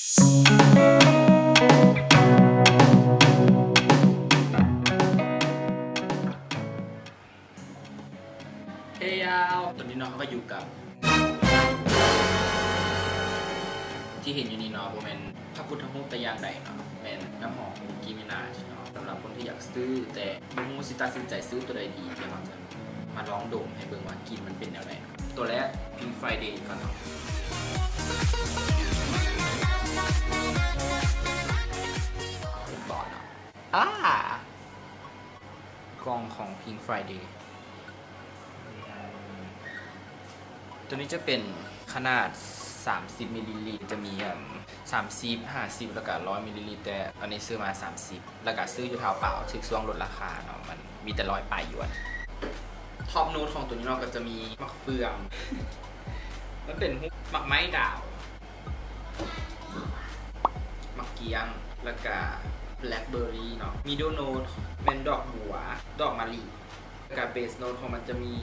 Hey y'all ຕອນນີ້ເນາະ ເຮົາກໍຢູ່ກັບ ທີ່ເຫັນຢູ່ນີ້ເນາະ ບໍ່ແມ່ນພະພຸດທະຮູບແຕ່ຢ່າງໃດເນາະ ແມ່ນນ້ຳຫອມຂອງ Nicki Minaj ເນາະ. ສຳລັບຄົນທີ່ຢາກຊື້ ແຕ່ບໍ່ຮູ້ຊິຕັດສິນໃຈຊື້ຕົວໃດດີ ດຽວເຮົາຈະມາລອງດົມໃຫ້ເບິ່ງວ່າກິ່ນມັນເປັນແນວໃດ. ຕົວແລກ Pink Friday ກ່ອນເນາະ. ເຫັນບໍ່ເນາະ? ອາ ກ່ອງຂອງ Pink Friday ຕົວນີ້ຈະເປັນຂະໜາດສາມສິບມິນລີລິດ ຈະມີ ເອີ່ມ ສາມສິບ ຫ້າສິບ ແລ້ວກະຮ້ອຍມິນລີລິດ ແຕ່ອັນນີ້ຊື້ມາສາມສິບ ແລ້ວກະຊື້ຢູ່ທາວປາວ ຖືກຊ່ວງລົດລາຄາເນາະ ມັນມີແຕ່ຮ້ອຍປາຍຢວນ. Top note ຂອງຕົວນີ້ເນາະ ກໍຈະມີໝາກເຟືອງ ມັນເປັນຮູບໝາກໄມ້ດາວ ໝາກກ້ຽງ ແລ້ວກະ blackberry ເນາະ. Middle note ແມ່ນດອກບົວ ດອກມະລິ ແລ້ວກະ base note ຂອງມັນຈະມີ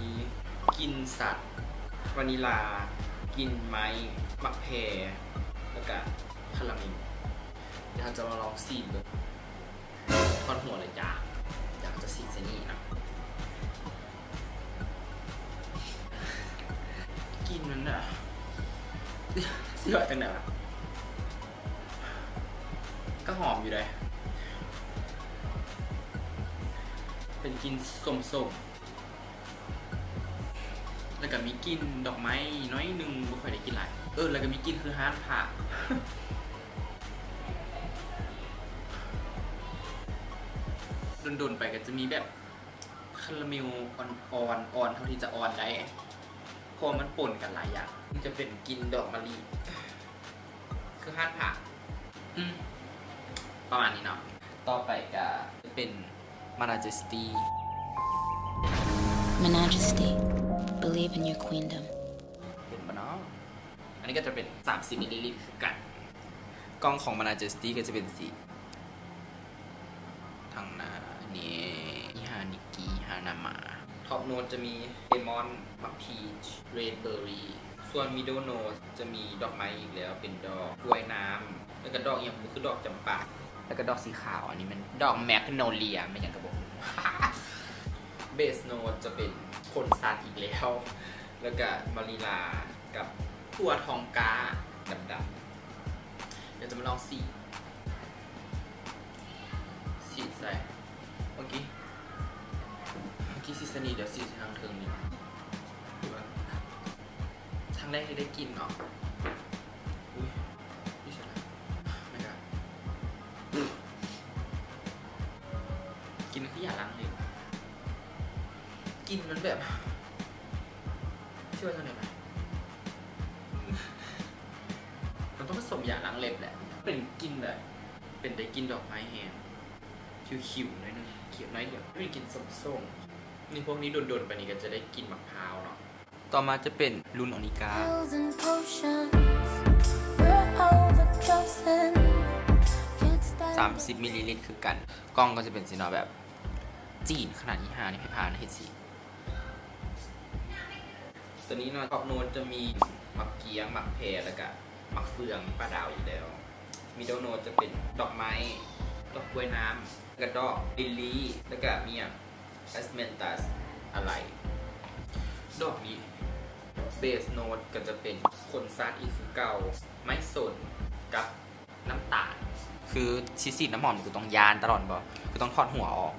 ກິ່ນສັດ ວານິລາ ກິ່ນໄມ້ ໝາກແພ ແລ້ວກະຄາລາເມນ. ດຽວເຮົາຈະມາລອງຊີມເບິ່ງ. ຖອດຫົວເລີຍຈ້າ ຢາກຈະສີດໃສ່ນີ້ນະ. ກິ່ນມັນນະ ຊິວ່າຈັ່ງໃດວະ ກໍຫອມຢູ່ເດ້ ເປັນກິ່ນສົ້ມໆ ແລ້ວກໍມີກິ່ນດອກໄມ້ໜ້ອຍໜຶ່ງ ບໍ່ຄ່ອຍໄດ້ກິ່ນຫຼາຍ. ເອີ ແລ້ວກໍມີກິ່ນຄືຮ້ານຜ້າ. ດົນໆ ໄປກໍຈະມີແບບຄາລາເມວອ່ອນໆ ອ່ອນເທົ່າທີ່ຈະອ່ອນໄດ້ ເພາະວ່າມັນປົນກັນຫຼາຍຢ່າງ. ມັນຈະເປັນກິ່ນດອກມະລິ ຄືຮ້ານຜ້າ ອືມ ປະມານນີ້ເນາະ. ຕໍ່ໄປກໍຈະເປັນ Majesty. Majesty, believe in your queendom. ເຫັນບໍ່ເນາະ? ອັນນີ້ກໍຈະເປັນສາມສິບມິນລີລິດຄືກັນ. ກ່ອງຂອງ Majesty ກໍຈະເປັນສີທາງໜ້ານີ້ ອີຫານິກິ ຮານາມາ. Top note ຈະມີເລມອນ ໝາກພີຊ ເຣດເບີຣີ. ສ່ວນ middle note ຈະມີດອກໄມ້ອີກແລ້ວ ເປັນດອກກ້ວຍນ້ຳ ແລ້ວກໍດອກອີ່ຫຍັງບໍ່ຮູ້ ຄືດອກຈຳປາ ແລ້ວກໍດອກສີຂາວ. ອັນນີ້ແມ່ນດອກແມັກໂນເລຍ ແມ່ນຫຍັງກໍບໍ່ຮູ້. Base note ຈະເປັນຂົນສັດອີກແລ້ວ ແລ້ວກໍມາລີລາ ກັບຖົ່ວທອງກ້າດຳໆ. ດຽວຈະມາລອງສີດ ສີດໃສ່ ເມື່ອກີ້ ເມື່ອກີ້ສີດໃສ່ນີ້ ດຽວສີດໃສ່ທາງເທິງນີ້ ຄັ້ງແລກທີ່ໄດ້ກິ່ນເນາະ. ອຸ້ຍ ຢູ່ໃສລະ? ແມ່ນກະ ກິ່ນຄືຢາລ້າງເລັບ ກິ່ນມັນແບບ ຊິວ່າຈັ່ງໃດວະ? ມັນຕ້ອງປະສົມຢາລ້າງເລັບແຫຼະ. ເປັນກິ່ນແບບ ເປັນໄດ້ກິ່ນດອກໄມ້ແຮງ ຂຽວໆ ໜ້ອຍໜຶ່ງ ຂຽວໜ້ອຍດຽວ ເປັນກິ່ນສົ້ມໆ. ນີ້ພວກນີ້ດົນໆ ໄປນີ້ກໍຈະໄດ້ກິ່ນໝາກພ້າວເນາະ. ຕໍ່ມາຈະເປັນລຸນອອນິກາ Pills and potions, we're overdosing, can't stay. ສາມສິບມິນລີລິດຄືກັນ. ກ່ອງກໍຈະເປັນຊີ້ເນາະ ແບບຈີນຂະໜາດ ອີ່ຫ່ານີ້ໃຜພາໃຫ້ເຮັດສີ. ຕົວນີ້ເນາະ Top note ຈະມີໝາກກ້ຽງ ໝາກແພ ແລ້ວກະໝາກເຟືອງ ປາດາວອີກແລ້ວ. Middle note ຈະເປັນດອກໄມ້ ດອກກ້ວຍນ້ຳ ແລ້ວກະດອກລິລລີ ແລ້ວກະມີຫຍັງ Asmanthus ອາໄລ. ດອກນີ້ Base note ກໍຈະເປັນຂົນສັດອີກຄືເກົ່າ ໄມ້ສົນກັບນ້ຳຕານ. ຄືຊິສີດນ້ຳຫອມນີ້ ກູຕ້ອງຢ້ານຕະຫຼອດບໍ່? ກູຕ້ອງຖອດຫົວອອກ.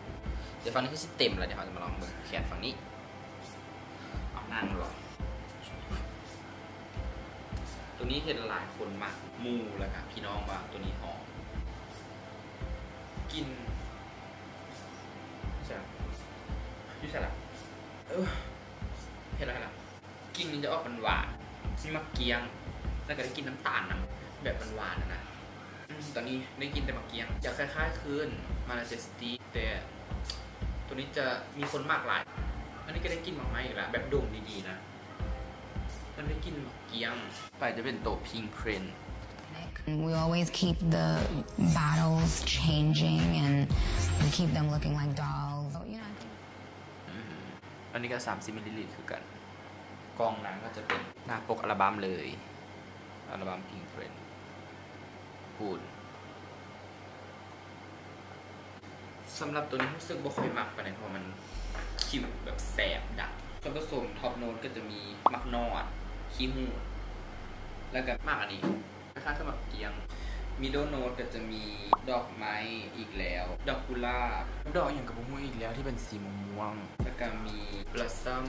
ດຽວຝັ່ງນີ້ຄືຊິເຕັມແລ້ວ ດຽວເຮົາຈະມາລອງເບິ່ງແຂນຝັ່ງນີ້. ເອົານັ່ງລອງ. ຕົວນີ້ເຫັນຫຼາຍຄົນມັກ ໝູ່ ແລ້ວກະພີ່ນ້ອງວ່າຕົວນີ້ຫອມ. ກິ່ນ ໃສລະ? ຢູ່ໃສລະ? ເອີ ເຫັນແລ້ວ ເຫັນແລ້ວ. ກິ່ນມັນຈະອອກຫວານໆ ມີໝາກກ້ຽງ ແລ້ວກະໄດ້ກິ່ນນ້ຳຕານນຳ ແບບຫວານໆ ຫັ້ນນະ. ອືມ ຕອນນີ້ໄດ້ກິ່ນແຕ່ໝາກກ້ຽງ ຈະຄ້າຍໆ ຄື Majesty ແຕ່ຕົວນີ້ຈະມີຄົນມັກຫຼາຍ. ອັນນີ້ກໍໄດ້ກິ່ນໝາກໄມ້ອີກລະ ແບບດົມດີໆ ນະ. ມັນໄດ້ກິ່ນໝາກກ້ຽງ. ໄປຈະເປັນໂຕ Pink Print. We always keep the bottles changing and we keep them looking like dolls. You know, I think ອືມ ອັນນີ້ກໍສາມສິບມິນລີລິດຄືກັນ. ກ່ອງນາງກໍຈະເປັນໜ້າປົກອັລະບັ້ມເລີຍ ອັລະບັ້ມ Pink Print. ພຸ້ນ. ສຳລັບໂຕນີ້ຮູ້ສຶກບໍ່ຄ່ອຍມັກປານໃດ ເພາະວ່າມັນຂິວແບບແສບດັງ. ສ່ວນປະສົມ Top Note ກໍຈະມີໝາກນອດ ຂີ້ຫູດ ແລ້ວກໍໝາກອັນນີ້ ຄ້າຍໆ ຄືໝາກກ້ຽງ. Middle Note ກໍຈະມີດອກໄມ້ອີກແລ້ວ ດອກກຸຫຼາບ ດອກອີ່ຫຍັງກໍບໍ່ຮູ້ອີກແລ້ວ ທີ່ເປັນສີມ່ວງໆ ແລ້ວກໍມີ Blossom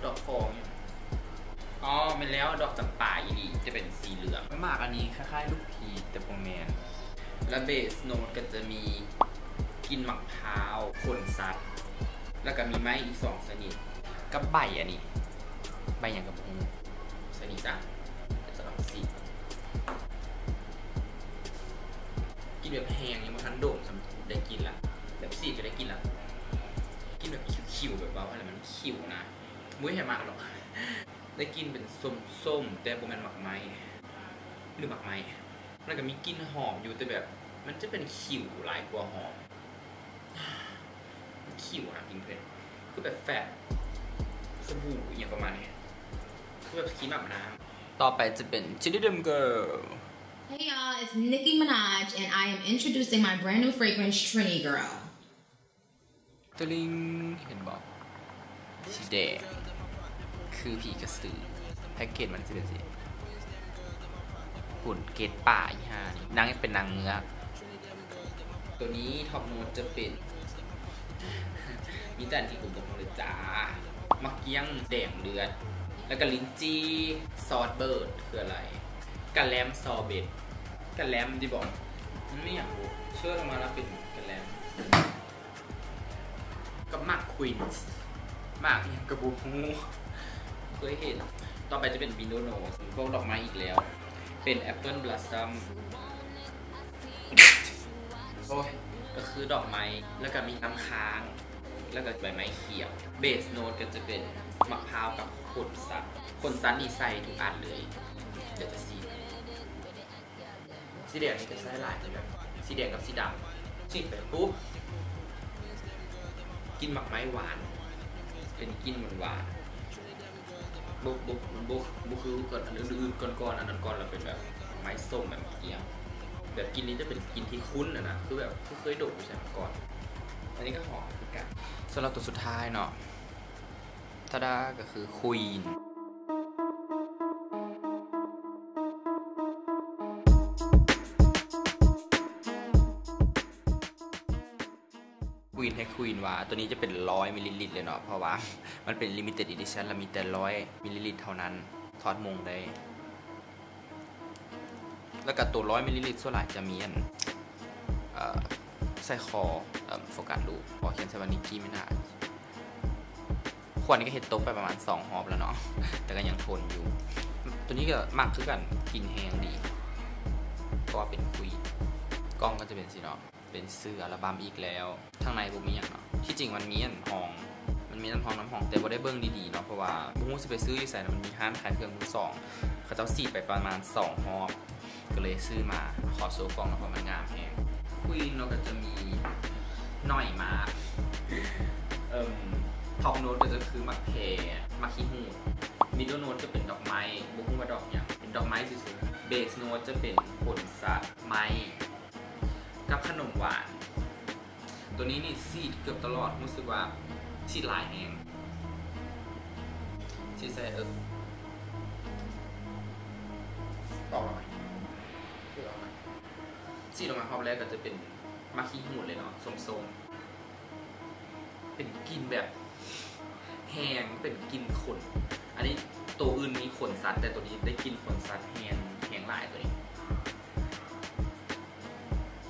ດອກຂອງ ອໍ ແມ່ນແລ້ວ ດອກຈຳປາອີ່ຫຼີ ຈະເປັນສີເຫຼືອງ. ໝາກອັນນີ້ຄ້າຍໆ ລູກພີດ ແຕ່ບໍ່ແມ່ນ. ແລະ Base Note ກໍຈະມີກິ່ນໝາກພ້າວ ຂົນສັດ ແລ້ວກໍມີໄມ້ອີກສອງຊະນິດ ກັບໃບອັນນີ້ ໃບຫຍັງກໍບໍ່ຮູ້ ໃສ່ນີ້ຊະ ແລ້ວຈະລອງສີດ. ກິ່ນແບບແຮງ ຍັງບໍ່ທັນດົມຊ້ຳ ໄດ້ກິ່ນລະ ແບບສີດກໍໄດ້ກິ່ນລະ. ກິ່ນແບບຂິວໆ ແບບເວົ້າໃຫ້ແລ້ວມັນຂິວນະ ບໍ່ໃຫ້ມັກດອກ. ໄດ້ກິ່ນເປັນສົ້ມໆ ແຕ່ບໍ່ແມ່ນໝາກໄມ້ ຫຼືໝາກໄມ້ ມັນກໍມີກິ່ນຫອມຢູ່ ແຕ່ແບບມັນຈະເປັນຂິວຫຼາຍກວ່າຫອມ. ມັນຂິວນະ ພິງເພັດ ຄືແບບແຟບ ສະບູ່ອີ່ຫຍັງປະມານນີ້ ຄືແບບຄຣີມອາບນ້ຳ. ຕໍ່ໄປຈະເປັນ Trinidad Girl. Hey y'all, it's Nicki Minaj and I am introducing my brand new fragrance, Trini Girl. Tring ເຫັນບໍ່? ສີແດງ ຄືຜີກະສື. ແພັກເກດມັນຊິເປັນຈັ່ງຊີ້ ຫຸ່ນເກດປ່າອີຫ່ານີ້ ນາງເປັນນາງເງືອກ. ໂຕນີ້ Top Note ຈະເປັນ ມີແຕ່ອັນທີ່ກົມໆ ເລີຍຈ້າ ໝາກກ້ຽງແດງເລືອດ ແລ້ວກໍລິ້ນຈີ່ Saltbird ຄືອະໄລ? ກະແລັມ Sorbet ກະແລັມຕິບໍ? ມັນມີຫຍັງບໍ່? ເຊີດອອກມາແລ້ວເປັນກະແລັມ. ກັບໝາກ Quince ໝາກຫຍັງກໍບໍ່ຮູ້ ບໍ່ເຄີຍເຫັນ. ຕໍ່ໄປຈະເປັນ Middle Note ພວກດອກໄມ້ອີກແລ້ວ ເປັນ Apple Blossom ໂອ້ຍ ກໍຄືດອກໄມ້ ແລ້ວກໍມີນ້ຳຄ້າງ ແລ້ວກໍໃບໄມ້ຂຽວ. Base Note ກໍຈະເປັນໝາກພ້າວກັບຂົນສັດ ຂົນສັດນີ້ໃສ່ທຸກອັນເລີຍ. ດຽວຈະສີດ ສີແດງນີ້ກໍໃຊ້ຫຼາຍ ແບບສີແດງກັບສີດຳ ສີດໄປປຸບ ກິ່ນໝາກໄມ້ຫວານ ເປັນກິ່ນຫວານໆ ບໍ່ ບໍ່ ບໍ່ ບໍ່ຄືກ່ອນ ອັນອື່ນໆ ກ່ອນໆ ອັນນັ້ນກ່ອນ ແລ້ວເປັນແບບໄມ້ສົ້ມ ແບບໝາກກ້ຽງ ແບບກິ່ນນີ້ຈະເປັນກິ່ນທີ່ຄຸ້ນນະ ຄືແບບຄືເຄີຍດົມຢູ່ໃສມາກ່ອນ. ອັນນີ້ກໍຫອມຄືກັນ. ສຳລັບໂຕສຸດທ້າຍເນາະ ທາດາ ກໍຄື Queen. Queen ໃຫ້ Queen ວ່າ ໂຕນີ້ຈະເປັນຮ້ອຍມິນລີລິດເລີຍເນາະ ເພາະວ່າມັນເປັນ limited edition ແລ້ວມີແຕ່ຮ້ອຍມິນລີລິດເທົ່ານັ້ນ ຖອດມົງໄດ້. ແລ້ວກໍໂຕຮ້ອຍມິນລີລິດສ່ວນຫຼາຍຈະມີອັນ ເອີ ໃສ່ຄໍ ເອີ ໂຟກັສລູກ ເພາະຂຽນໃສ່ວ່າ Nicki Minaj. ຂວດນີ້ກໍເຮັດຕົກໄປປະມານສອງຮອບແລ້ວເນາະ ແຕ່ກໍຍັງທົນຢູ່. ໂຕນີ້ກໍມັກຄືກັນ ກິ່ນແຮງດີ ເພາະວ່າເປັນ Queen. ກ່ອງກໍຈະເປັນຊີ້ເນາະ ເປັນຊື່ອັລບັມອີກແລ້ວ. ທາງໃນບໍ່ມີຫຍັງເນາະ ທີ່ຈິງມັນມີອັນຮອງ ມັນມີອັນຮອງນ້ຳຫອມ ແຕ່ບໍ່ໄດ້ເບິ່ງດີໆເນາະ ເພາະວ່າບໍ່ຮູ້ຊິໄປຊື້ຢູ່ໃສນະ ມັນມີຮ້ານຂາຍເຄື່ອງມືສອງ ເຂົາເຈົ້າສີດໄປປະມານສອງຮອບ ກໍເລີຍຊື້ມາ. ຂໍໂຊກ້ອງເນາະ ເພາະມັນງາມແຮງ. Queen ເນາະ ກໍຈະມີໜ້ອຍມາກ ເອີ່ມ Top Note ກໍຈະຄືໝາກແພ ໝາກຂີ້ຫູດ. Middle Note ຈະເປັນດອກໄມ້ ບໍ່ຮູ້ວ່າດອກຫຍັງ ເປັນດອກໄມ້ຊື່ໆ. Base Note ຈະເປັນຂົນສັດ ໄມ້ ກັບຂະໜົມຫວານ. ໂຕນີ້ນີ້ສີດເກືອບຕະຫຼອດ ຮູ້ສຶກວ່າສີດຫຼາຍແຮງ ສີດໃສ່ ເອີ ອອກມາໃໝ່ ຄືອອກມາ ສີດອອກມາຮອບແລກກໍຈະເປັນໝາກຂີ້ຫູດເລີຍເນາະ ສົ້ມໆ ເປັນກິ່ນແບບແຮງ ເປັນກິ່ນຂົນ ອັນນີ້ໂຕອື່ນມີຂົນສັດ ແຕ່ໂຕນີ້ໄດ້ກິ່ນຂົນສັດແຮງ ແຮງຫຼາຍໂຕນີ້.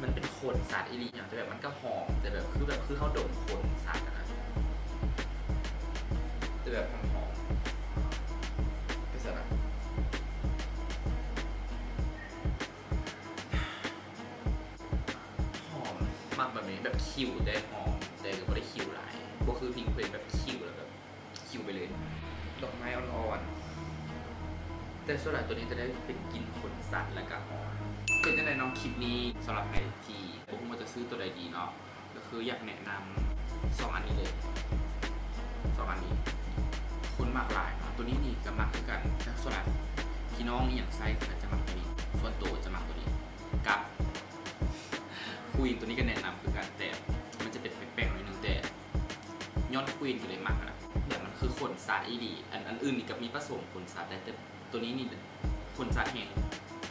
ມັນເປັນຂົນສັດອີ່ຫຼີຫຍັງ ແຕ່ແບບມັນກໍຫອມ ແຕ່ແບບຄື ແບບຄືເຮົາດົມຂົນສັດຫັ້ນນະ ແຕ່ແບບຫອມໆ ເປັນຊັ້ນນະ ຫອມ. ມັກແບບນີ້ ແບບຂິວແຕ່ຫອມ ແຕ່ກໍບໍ່ໄດ້ຂິວຫຼາຍ ບໍ່ຄືພິງເພັດແບບຂິວແລ້ວແບບ ຄິວໄປເລີຍ ດອກໄມ້ອ່ອນໆ ແຕ່ສ່ວນຫຼາຍໂຕນີ້ຈະໄດ້ເປັນກິ່ນຂົນສັດ ແລ້ວກະຫອມ. ເປັນຈັ່ງໃດເນາະ ຄລິບນີ້ ສຳລັບໃຜທີ່ບໍ່ຮູ້ວ່າຈະຊື້ໂຕໃດດີເນາະ ກໍຄືຢາກແນະນຳສອງອັນນີ້ເລີຍ ສອງອັນນີ້ ຄົນມັກຫຼາຍເນາະ. ໂຕນີ້ນີ້ກໍມັກຄືກັນ ແຕ່ສ່ວນຫຼາຍພີ່ນ້ອງອີ່ຫຍັງໃຊ້ກໍຈະມັກໂຕນີ້ ສ່ວນໂຕຈະມັກໂຕນີ້. ກັບ Queen ຕົວນີ້ກໍແນະນຳຄືກັນ ແຕ່ມັນຈະເປັນແປກໆໜ້ອຍໜຶ່ງ ແຕ່ຍ້ອນ Queen ກໍເລີຍມັກນະ ແບບມັນຄືຂົນສັດອີ່ຫຼີ. ອັນ ອັນອື່ນນີ້ກໍມີປະສົມຂົນສັດໄດ້ ແຕ່ຕົວນີ້ນີ້ເປັນຂົນສັດແຮງ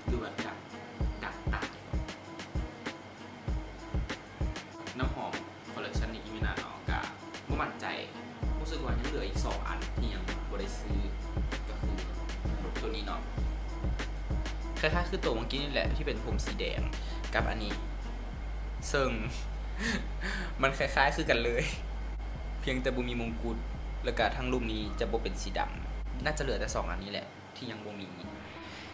ຫຼືວ່າດັກ ດັກຕາຍ. ນ້ຳຫອມ collection Nicki Minaj ເນາະ ກະບໍ່ໝັ້ນໃຈ ຮູ້ສຶກວ່າຍັງເຫຼືອອີກສອງອັນທີ່ຍັງບໍ່ໄດ້ຊື້ ກໍຄືຕົວນີ້ເນາະ ຄ້າຍໆຄືຕົວເມື່ອກີ້ນີ້ແຫຼະ ທີ່ເປັນຜົມສີແດງ ກັບອັນນີ້ ເຊິ່ງ ມັນຄ້າຍໆຄືກັນເລີຍ ພຽງແຕ່ບໍ່ມີມົງກຸດ ແລ້ວກະທັງລຸ່ມນີ້ຈະບໍ່ເປັນສີດຳ. ໜ້າຈະເຫຼືອແຕ່ສອງອັນນີ້ແຫຼະທີ່ຍັງບໍ່ມີ.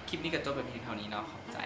ຄລິບນີ້ກໍຈົບໄປພຽງເທົ່ານີ້ເນາະ ຂອບໃຈ.